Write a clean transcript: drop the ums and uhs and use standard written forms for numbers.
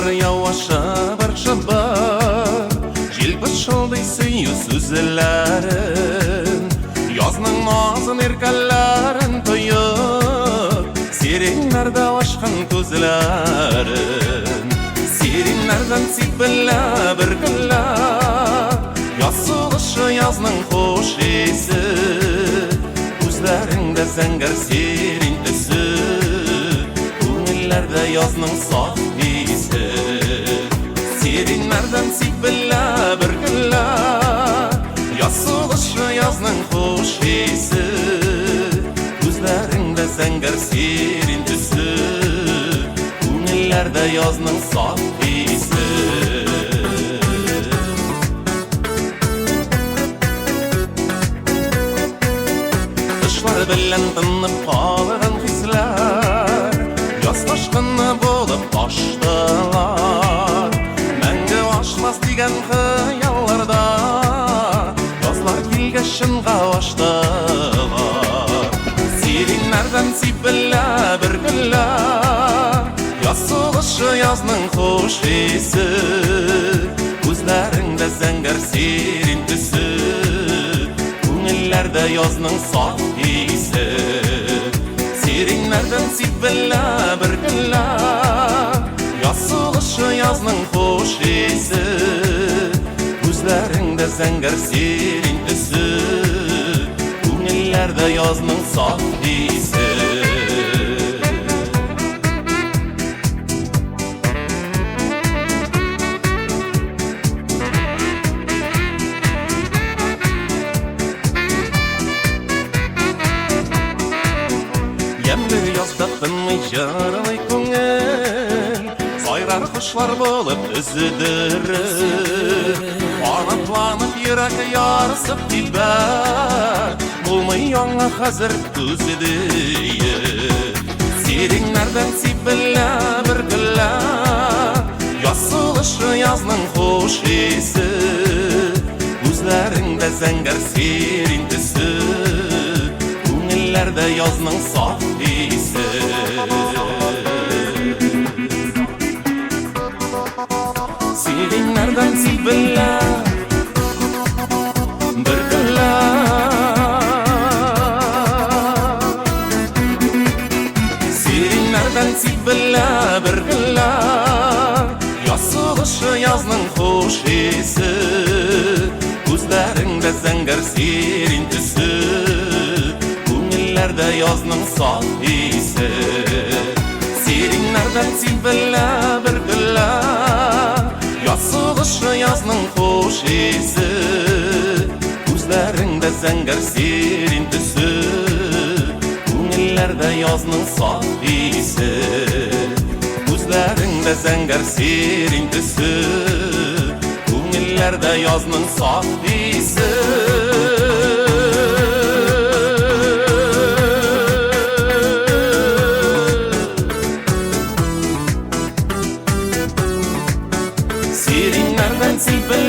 Яңгыр ява шыбыр-шыбыр, җил пышылдый сөю сүзләрен. Язның назын, иркәләрен тоеп, сиреньнәрдә ачкан күзләрен. Сиреньнәрдән сибелә бөркелә яз сулышы, язның хуш исе. Күзләреңдә зәңгәр сирень төсе, күңелләрдә язның саф исе. Сиреньнәрдән сибелә бөркелә яз сулышы, язның хуш исе. Күзләреңдә зәңгәр сирень төсе, күңелләрдә язның саф исе. Кышлар белән тынып калган хисләр яз ташкыны булып таштылар. Мәңге ашмас дигән хыялларда язлар килгәч чынга аштылар. Сиреньнәрдән сибелә бөркелә яз сулышы, язның хуш исе. Күзләреңдә зәңгәр сирень төсе, күңелләрдә язның саф исе. Сиреньнәрдән сибелә бөркелә яз сулышы, язның хуш исе. Күзләреңдә зәңгәр сирень төсе, күңелләрдә язның саф исе. Ямьле язда тынмый җырлый күңел, сайрар кошлар булып өзелер. Канатланып йөрәк ярсып тибә, булмый яңа хәзер түзде. Сиреньнәрдән сибелә бөркелә яз сулышы, язның хуш исе. Күзләреңдә зәңгәр сирень төсе, күңелләрдә язның саф исе. Сиреньнәрдән сибелә бөркелә. Сиреньнәрдән сибелә бөркелә яз сулышы, язның хуш исе. Күзләреңдә зәңгәр сирень төсе, күңелләрдә язның саф исе. Сиреньнәрдән сибелә бөркелә яз сулышы, язның хуш исе. Күзләреңдә зәңгәр сирень төсе, күңелләрдә язның саф исе. Күзләреңдә зәңгәр сирень төсе, күңелләрдә язның саф исе. Сиреньнәрдән сибелә